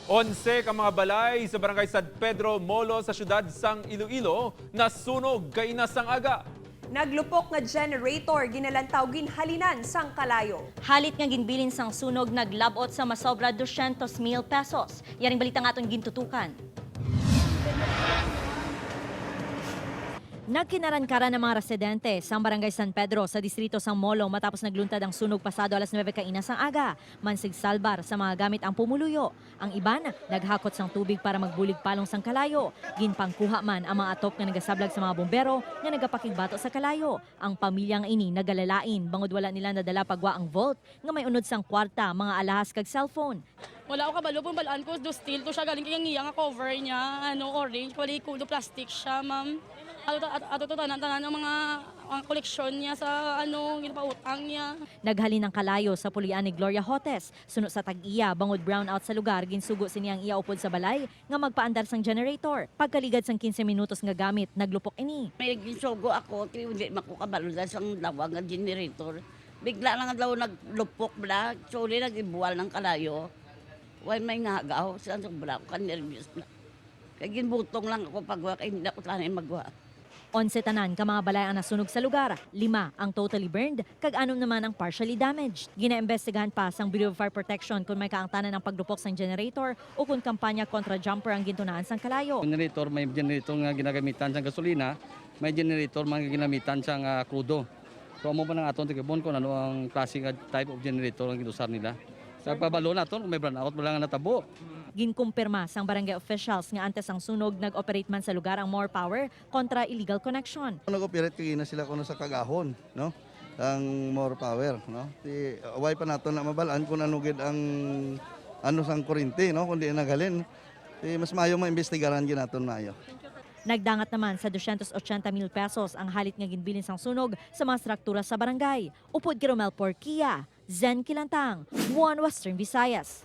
11 ka mga balay sa Barangay San Pedro Molo sa syudad sang Iloilo nasunog kaina sang aga. Naglupok nga generator ginalantaw ginhalinan sang kalayo. Halit nga ginbilin sang sunog naglabot sa masobra 200 mil pesos. Yaring balita nga aton gintutukan. Nagkinarankaran ng mga residente sa Barangay San Pedro sa distrito sang Molo matapos nagluntad ang sunog pasado alas 9 kaina sang aga. Mansig salbar sa mga gamit ang pumuluyo. Ang iban, naghakot sang tubig para magbulig palong sang kalayo. Ginpangkuha man ang mga atop nga nagasablag sa mga bombero nga nagapakigbato sa kalayo. Ang pamilyang ini nagalalain bangod wala nila nadala pagwa ang vault nga may unod sang kwarta, mga alahas kag cellphone. Wala ko kabalo pong balaan ko, do steel to siya galing kay ang iya nga cover niya, ano orange, wala kulo plastic siya, ma'am. Ato to tanan tanan ang mga ang koleksyon niya sa ano ginapautang niya. Naghalin ng kalayo sa pulian ni Gloria Hotes. Suno sa tag-iya, bangod brown out sa lugar, ginsugo siniyang iya upod sa balay nga magpaandar sang generator. Pagkaligad sang 15 minutos nga gamit, naglupok ini. May ginsugo ako, kaya hindi makukabalo dahil sa lawag nga generator. Bigla lang daw naglupok bla, sorry, nag-ibuwal ng kalayo. Why may ngagaw, saan sa bla ko, ka-nervous na. Kaya ginbutong lang ako pagwa, kaya hindi ako tanin magwa. 11 tanan ka mga balay ang nasunog sa lugar, lima ang totally burned, kag anom naman ang partially damaged. Ginaembestigahan pa sang Bureau of Fire Protection kung may kaangtanan ng paglupok sang generator o kung kampanya kontra jumper ang gintunaan sang kalayo. Generator, may generator nga ginagamitan sa gasolina, may generator mga ginamitan sa krudo. So amo pa nang aton tigabon kung ano ang klase nga type of generator ang ginusar nila. Sa pabalo naton kung may brownout wala nga natabo. Ginkumpirma sang barangay officials nga antes ang sunog nag-operate man sa lugar ang More Power kontra illegal connection. Nag-operate kay na sila kuno sa kagahon, no? Ang More Power, no? Ti way pa nato na mabalaan kung ano gid ang ano sang kuryente, no? Kung di nagalin. Ti mas maayo maimbestigaran gid naton maayo. Nagdangat naman sa 280 mil pesos ang halit nga ginbilin sang sunog sa mga struktura sa barangay. Upod kay Romel Porquia, Zen Kilantang, One Western Visayas.